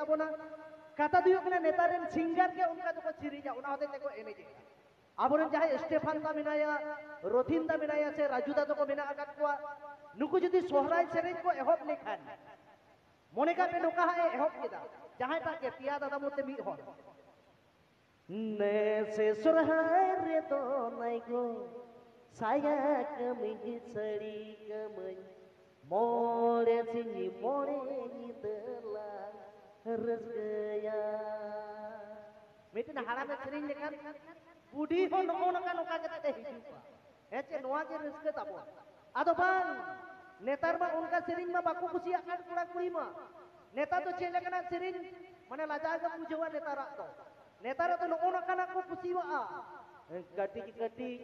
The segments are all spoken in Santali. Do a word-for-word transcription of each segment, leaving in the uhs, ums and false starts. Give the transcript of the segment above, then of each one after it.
ᱛᱟᱵᱚᱱᱟ᱾ ᱠᱟᱛᱷᱟ ᱫᱚ ᱦᱩᱭᱩᱜ ᱠᱟᱱᱟ, ᱱᱮᱛᱟᱨ ᱨᱮᱱ ᱥᱤᱝᱜᱟᱨ ᱜᱮ ᱚᱱᱠᱟ ᱫᱚᱠᱚ ᱥᱮᱨᱮᱧᱟ, ᱚᱱᱟ ᱦᱚᱛᱮᱡ ᱛᱮᱠᱚ ᱮᱱᱮᱡᱮᱜᱼᱟ᱾ ᱟᱵᱚᱨᱮᱱ ᱡᱟᱦᱟᱸᱭ ᱥᱴᱮᱯᱷᱟᱱ ᱫᱟ ᱢᱮᱱᱟᱭᱟ, ᱨᱚᱛᱷᱤᱱ ᱫᱟ ᱢᱮᱱᱟᱭᱟ, ᱥᱮ ᱨᱟᱡᱩ ᱫᱟ ᱛᱟᱠᱚ ᱢᱮᱱᱟᱜ ᱟᱠᱟᱫ ᱠᱚᱣᱟ, ᱱᱩᱠᱩ ᱡᱩᱫᱤ ᱥᱚᱦᱨᱟᱭ ᱥᱮᱨᱮᱧ ᱠᱚ ᱮᱦᱚᱵ ᱞᱮᱠᱷᱟᱱ, ᱢᱚᱱᱮ ᱠᱟᱜ ᱯᱮ ᱱᱚᱝᱠᱟ ᱦᱟᱸᱜ ᱮ ᱮᱦᱚᱵ ᱠᱮᱫᱟ, ᱡᱟᱦᱟᱸᱭ ᱴᱟᱜ ᱜᱮ ᱯᱮᱭᱟ ᱫᱟᱫᱟ ᱢᱚᱫᱽᱫᱷᱮ ᱢᱤᱫ ᱦᱚᱲ, ᱱᱮᱥᱮ ᱥᱚᱨᱦᱟᱭ ᱨᱮᱫᱚ ᱱᱟᱭ ᱜᱚ, ᱥᱟᱭᱟ ᱠᱟᱹᱢᱤᱧ ᱥᱟᱹᱲᱤ ᱠᱟᱹᱢᱤᱧ, ᱢᱚᱬᱮ ᱥᱤᱧ ᱢᱚᱬᱮ ᱧᱤᱫᱟᱹ ᱞᱟᱝ ᱨᱟᱹᱥᱠᱟᱹᱭᱟ᱾ ᱢᱤᱫᱴᱮᱱ ᱦᱟᱲᱟᱢᱮ ᱥᱮᱨᱮᱧ ᱞᱮᱠᱷᱟᱱ ᱵᱩᱰᱷᱤ ᱦᱚᱸ ᱱᱚᱜᱼᱚ ᱱᱚᱝᱠᱟ, ᱱᱚᱝᱠᱟ ᱠᱟᱛᱮ ᱛᱮ ᱦᱤᱡᱩᱜᱼᱟ᱾ ᱦᱮᱸ ᱪᱮ? ᱱᱚᱣᱟ ᱜᱮ ᱨᱟᱹᱥᱠᱟᱹ ᱛᱟᱵᱚᱱ᱾ ᱟᱫᱚ ᱵᱟᱝ, ᱱᱮᱛᱟᱨ ᱢᱟ ᱚᱱᱠᱟ ᱥᱮᱨᱮᱧ ᱢᱟ ᱵᱟᱠᱚ ᱠᱩᱥᱤᱭᱟᱜ ᱠᱟᱱ ᱠᱚᱲᱟ ᱠᱩᱲᱤ ᱢᱟ᱾ ᱱᱮᱛᱟᱨ ᱫᱚ ᱪᱮᱫ ᱞᱮᱠᱟᱱᱟᱜ ᱥᱮᱨᱮᱧ, ᱢᱟᱱᱮ ᱞᱟᱡᱟᱣ ᱜᱮᱢ ᱵᱩᱡᱷᱟᱹᱣᱟ ᱱᱮᱛᱟᱨᱟᱜ ᱫᱚ᱾ ᱱᱮᱛᱟᱨᱟᱜ ᱫᱚ ᱱᱚᱜᱼᱚ ᱱᱚᱝᱠᱟᱱᱟᱜ ᱠᱚ ᱠᱩᱥᱤᱭᱟᱜᱼᱟ᱾ ᱠᱟᱹᱴᱤᱡ ᱠᱟᱹᱴᱤᱡ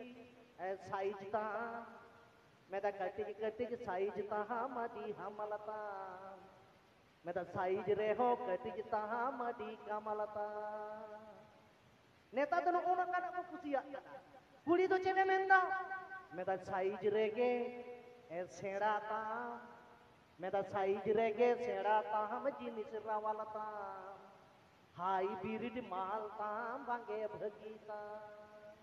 ᱥᱟᱭᱤᱡ ᱛᱟᱢ, ᱢᱮᱫᱟ ᱠᱟᱹᱴᱤᱡ ᱠᱟᱹᱴᱤᱡ ᱥᱟᱭᱤᱡ ᱛᱟᱢ ᱟᱹᱰᱤ ᱦᱟᱢᱟᱞ ᱛᱟᱢ, ᱢᱮᱫᱟ ᱥᱟᱭᱤᱡ ᱨᱮᱦᱚᱸ ᱠᱟᱹᱴᱤᱡ ᱛᱟᱢ ᱟᱹᱰᱤ ᱠᱟᱢᱟᱞ ᱛᱟᱢ᱾ ᱱᱮᱛᱟᱨ ᱫᱚ ᱱᱚᱜᱼᱚ ᱱᱚᱝᱠᱟᱱᱟᱜ ᱠᱚ ᱠᱩᱥᱤᱭᱟᱜ ᱠᱟᱱᱟ᱾ ᱠᱩᱲᱤ ᱫᱚ ᱪᱮᱫ ᱮ ᱢᱮᱱᱫᱟ? ᱢᱮᱱᱫᱟ ᱥᱟᱭᱤᱡ ᱨᱮᱜᱮ ᱥᱮᱬᱟ ᱛᱟᱢ, ᱢᱮᱱᱫᱟ ᱥᱟᱭᱤᱡ ᱨᱮᱜᱮ ᱥᱮᱬᱟ ᱛᱟᱢ, ᱡᱤᱱᱤᱥ ᱨᱟᱣᱟᱞ ᱛᱟᱢ, ᱦᱟᱭᱵᱨᱤᱰ ᱢᱟᱞ ᱛᱟᱢ, ᱵᱟᱝᱜᱮ ᱵᱷᱟᱹᱜᱤ ᱛᱟᱢ᱾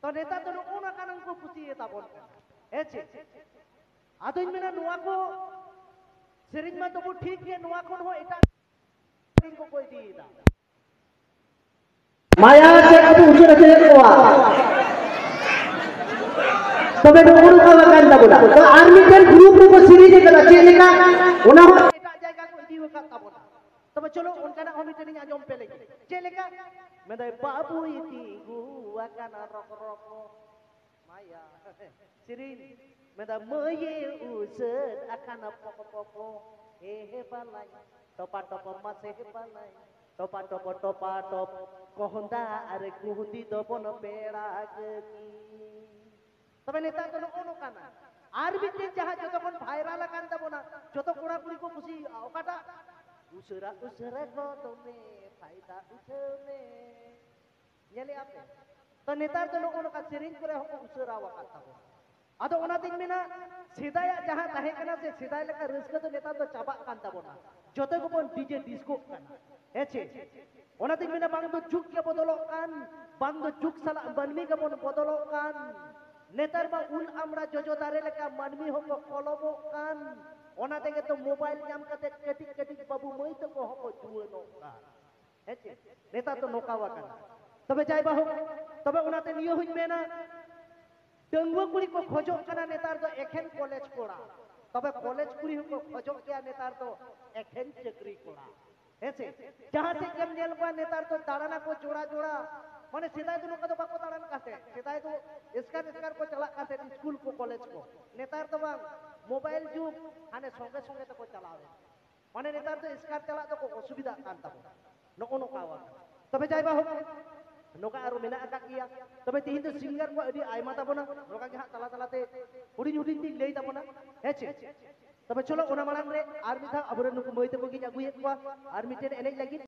ᱛᱚ ᱱᱮᱛᱟᱨ ᱫᱚ ᱱᱚᱜᱼᱚ ᱱᱚᱝᱠᱟᱱᱟᱜ ᱠᱚ ᱠᱩᱥᱤᱭᱟᱛᱟ ᱵᱚᱱ ᱠᱟᱱᱟ᱾ ᱦᱮᱸ ᱪᱮ? ᱟᱫᱚᱧ ᱢᱮᱱᱟ ᱱᱚᱣᱟ ᱠᱚ ᱥᱮᱨᱮᱧ ᱢᱟ ᱛᱚᱵᱩ ᱴᱷᱤᱠ ᱜᱮ, ᱱᱚᱣᱟ ᱠᱷᱚᱱ ᱦᱚᱸ ᱮᱴᱟᱜ ᱥᱮᱨᱮᱧ ᱠᱚᱠᱚ ᱤᱫᱤᱭᱮᱫᱟ᱾ ᱢᱟᱭᱟ ᱪᱮᱫ ᱠᱚ ᱩᱪᱟᱹᱲ ᱦᱚᱪᱚᱭᱮᱫ ᱠᱚᱣᱟ? ᱛᱚᱵᱮ ᱱᱚᱜᱼᱚ ᱱᱚᱝᱠᱟ ᱠᱟᱱ ᱛᱟᱵᱚᱱᱟ᱾ ᱛᱚ ᱟᱨ ᱢᱤᱫᱴᱮᱱ ᱜᱨᱩᱯ ᱨᱮᱠᱚ ᱥᱮᱨᱮᱧ ᱠᱟᱫᱟ, ᱪᱮᱫ ᱞᱮᱠᱟ? ᱚᱱᱟ ᱦᱚᱸ ᱮᱴᱟᱜ ᱡᱟᱭᱜᱟ ᱠᱚ ᱤᱫᱤ ᱟᱠᱟᱫ ᱛᱟᱵᱚᱱᱟ᱾ ᱛᱚᱵᱮ ᱪᱚᱞᱚ ᱚᱱᱠᱟᱱᱟᱜ ᱦᱚᱸ ᱢᱤᱫᱴᱮᱱ ᱤᱧ ᱟᱸᱡᱚᱢ ᱯᱮ ᱞᱮᱜᱮ᱾ ᱪᱮᱫ ᱞᱮᱠᱟ? ᱢᱮᱱᱫᱟᱭ, ᱵᱟᱹᱵᱩᱭ ᱛᱤᱸᱜᱩ ᱟᱠᱟᱱᱟ ᱨᱚᱠ ᱨᱚᱠ ᱢᱟᱭᱟ᱾ ᱥᱮᱨᱮᱧ᱾ ᱢᱮᱱᱫᱟ, ᱢᱟᱹᱭᱮ ᱩᱥᱟᱹᱫ ᱟᱠᱟᱱᱟ ᱯᱚᱠ ᱯᱚᱠ, ᱦᱮ ᱦᱮ ᱵᱟᱞᱟᱭ, ᱴᱚᱯᱟ ᱴᱚᱯ ᱢᱟᱥᱮ ᱦᱮ ᱵᱟᱞᱟᱭ, ᱴᱚᱯᱟ ᱴᱚᱯ ᱴᱚᱯᱟ ᱴᱚᱯ, ᱠᱚᱦᱚᱸᱫᱟ ᱟᱨ ᱠᱩᱦᱩᱸᱫᱤ ᱫᱚᱵᱚᱱ ᱯᱮᱲᱟ ᱜᱟᱹᱠᱤ᱾ ᱛᱚᱵᱮ ᱱᱮᱛᱟᱨ ᱫᱚ ᱱᱚᱜᱼᱚ ᱱᱚᱝᱠᱟᱱᱟ᱾ ᱟᱨ ᱢᱤᱫᱴᱮᱱ ᱡᱟᱦᱟᱸ ᱡᱚᱛᱚ ᱠᱷᱚᱱ ᱵᱷᱟᱭᱨᱟᱞ ᱟᱠᱟᱱ ᱛᱟᱵᱚᱱᱟ, ᱡᱚᱛᱚ ᱠᱚᱲᱟ ᱠᱩᱲᱤ ᱠᱚ ᱠᱩᱥᱤᱭᱟᱜᱼᱟ, ᱚᱠᱟᱴᱟᱜ? ᱩᱥᱟᱹᱨᱟ ᱩᱥᱟᱹᱨᱟ ᱜᱚᱫᱚᱜ ᱢᱮ, ᱯᱷᱟᱭᱫᱟ ᱩᱴᱷᱟᱹᱣ ᱢᱮ᱾ ᱧᱮᱞᱮᱜᱼᱟ ᱯᱮ? ᱛᱚ ᱱᱮᱛᱟᱨ ᱫᱚ ᱱᱚᱜᱼᱚ ᱱᱚᱝᱠᱟ ᱥᱮᱨᱮᱧ ᱠᱚᱨᱮ ᱦᱚᱸᱠᱚ ᱩᱥᱟᱹᱨᱟ ᱟᱠᱟᱫ ᱛᱟᱵᱚᱱᱟ᱾ ᱟᱫᱚ ᱚᱱᱟᱛᱤᱧ ᱢᱮᱱᱟ, ᱥᱮᱫᱟᱭᱟᱜ ᱡᱟᱦᱟᱸ ᱛᱟᱦᱮᱸ ᱠᱟᱱᱟ ᱥᱮ, ᱥᱮᱫᱟᱭ ᱞᱮᱠᱟ ᱨᱟᱹᱥᱠᱟᱹ ᱫᱚ ᱱᱮᱛᱟᱨ ᱫᱚ ᱪᱟᱵᱟᱜ ᱠᱟᱱ ᱛᱟᱵᱚᱱᱟ᱾ ᱡᱚᱛᱚ ᱜᱮᱵᱚᱱ ᱰᱤᱡᱮ ᱰᱤᱥᱠᱳᱜ ᱠᱟᱱᱟ᱾ ᱦᱮᱸ ᱪᱮ? ᱚᱱᱟᱛᱤᱧ ᱢᱮᱱᱟ, ᱵᱟᱝ ᱫᱚ ᱡᱩᱜᱽ ᱜᱮ ᱵᱚᱫᱚᱞᱚᱜ ᱠᱟᱱ, ᱵᱟᱝ ᱫᱚ ᱡᱩᱜᱽ ᱥᱟᱞᱟᱜ ᱢᱟᱹᱱᱢᱤ ᱜᱮᱵᱚᱱ ᱵᱚᱫᱚᱞᱚᱜ ᱠᱟᱱ᱾ ᱱᱮᱛᱟᱨ ᱢᱟ ᱩᱞ ᱟᱢᱲᱟ ᱡᱚᱡᱚ ᱫᱟᱨᱮ ᱞᱮᱠᱟ ᱢᱟᱹᱱᱢᱤ ᱦᱚᱸᱠᱚ ᱠᱚᱞᱚᱢᱚᱜ ᱠᱟᱱ᱾ ᱚᱱᱟ ᱛᱮᱜᱮ ᱛᱚ ᱢᱳᱵᱟᱭᱤᱞ ᱧᱟᱢ ᱠᱟᱛᱮ ᱠᱟᱹᱴᱤᱡ ᱠᱟᱹᱴᱤᱡ ᱵᱟᱹᱵᱩ ᱢᱟᱹᱭ ᱛᱟᱠᱚ ᱦᱚᱸᱠᱚ ᱡᱩᱣᱟᱹᱱᱚᱜ ᱠᱟᱱ᱾ ᱦᱮᱸ ᱪᱮ? ᱱᱮᱛᱟᱨ ᱫᱚ ᱱᱚᱝᱠᱟ ᱟᱠᱟᱱᱟ᱾ ᱛᱚᱵᱮ ᱡᱟᱭ ᱵᱟ ᱦᱳᱠ, ᱛᱚᱵᱮ ᱚᱱᱟᱛᱮ ᱱᱤᱭᱟᱹ ᱦᱚᱸᱧ ᱢᱮᱱᱟ, ᱰᱟᱺᱜᱩᱣᱟᱹ ᱠᱩᱲᱤ ᱠᱚ ᱠᱷᱚᱡᱚᱜ ᱠᱟᱱᱟ ᱱᱮᱛᱟᱨ ᱫᱚ ᱮᱠᱷᱮᱱ ᱠᱚᱞᱮᱡᱽ ᱠᱚᱲᱟ, ᱛᱚᱵᱮ ᱠᱚᱞᱮᱡᱽ ᱠᱩᱲᱤ ᱦᱚᱸᱠᱚ ᱠᱷᱚᱡᱚᱜ ᱜᱮᱭᱟ ᱱᱮᱛᱟᱨ ᱫᱚ ᱮᱠᱷᱮᱱ ᱪᱟᱹᱠᱨᱤ ᱠᱚᱲᱟ᱾ ᱦᱮᱸ ᱥᱮ? ᱡᱟᱦᱟᱸ ᱥᱮᱫ ᱜᱮᱢ ᱧᱮᱞ ᱠᱚᱣᱟ ᱱᱮᱛᱟᱨ ᱫᱚ ᱫᱟᱬᱟᱱᱟ ᱠᱚ ᱡᱚᱲᱟ ᱡᱚᱲᱟ᱾ ᱢᱟᱱᱮ ᱥᱮᱫᱟᱭ ᱫᱚ ᱱᱚᱝᱠᱟ ᱫᱚ ᱵᱟᱠᱚ ᱫᱟᱬᱟᱱ ᱠᱟᱱ ᱛᱟᱦᱮᱸᱫ, ᱥᱮᱫᱟᱭ ᱫᱚ ᱮᱥᱠᱟᱨ ᱮᱥᱠᱟᱨ ᱠᱚ ᱪᱟᱞᱟᱜ ᱠᱟᱱ ᱛᱟᱦᱮᱸᱫ ᱥᱠᱩᱞ ᱠᱚ ᱠᱚᱞᱮᱡᱽ ᱠᱚ᱾ ᱱᱮᱛᱟᱨ ᱫᱚ ᱵᱟᱝ, ᱢᱳᱵᱟᱭᱤᱞ ᱡᱩᱜᱽ, ᱦᱟᱱᱮ ᱥᱚᱸᱜᱮ ᱥᱚᱸᱜᱮ ᱛᱮᱠᱚ ᱪᱟᱞᱟᱣᱮᱫ᱾ ᱢᱟᱱᱮ ᱱᱮᱛᱟᱨ ᱫᱚ ᱮᱥᱠᱟᱨ ᱪᱟᱞᱟᱜ ᱫᱚᱠᱚ ᱚᱥᱩᱵᱤᱫᱷᱟᱜ ᱠᱟᱱ ᱛᱟᱵᱚᱱᱟ᱾ ᱱᱚᱜᱼᱚ ᱱᱚᱝᱠᱟ ᱟᱠᱟᱱᱟ᱾ ᱛᱚᱵᱮ ᱡᱟᱭ ᱵᱟ ᱦᱳᱠ, ᱱᱚᱝᱠᱟ ᱟᱨᱚ ᱢᱮᱱᱟᱜ ᱟᱠᱟᱫ ᱜᱮᱭᱟ᱾ ᱛᱚᱵᱮ ᱛᱤᱦᱤᱧ ᱫᱚ ᱥᱤᱝᱜᱟᱨ ᱠᱚ ᱟᱹᱰᱤ ᱟᱭᱢᱟ ᱛᱟᱵᱚᱱᱟ, ᱱᱚᱝᱠᱟ ᱜᱮ ᱦᱟᱸᱜ ᱛᱟᱞᱟ ᱛᱟᱞᱟᱛᱮ ᱦᱩᱰᱤᱧ ᱦᱩᱰᱤᱧ ᱛᱤᱧ ᱞᱟᱹᱭ ᱛᱟᱵᱚᱱᱟ᱾ ᱦᱮᱸ ᱪᱮ? ᱛᱚᱵᱮ ᱪᱚᱞᱚ, ᱚᱱᱟ ᱢᱟᱲᱟᱝ ᱨᱮ ᱟᱨ ᱢᱤᱫ ᱫᱷᱟᱣ ᱟᱵᱚᱨᱮᱱ ᱱᱩᱠᱩ ᱢᱟᱹᱭ ᱛᱟᱠᱚ ᱜᱤᱧ ᱟᱹᱜᱩᱭᱮᱫ ᱠᱚᱣᱟ ᱟᱨ ᱢᱤᱫᱴᱮᱱ ᱮᱱᱮᱡ ᱞᱟᱹᱜᱤᱫ᱾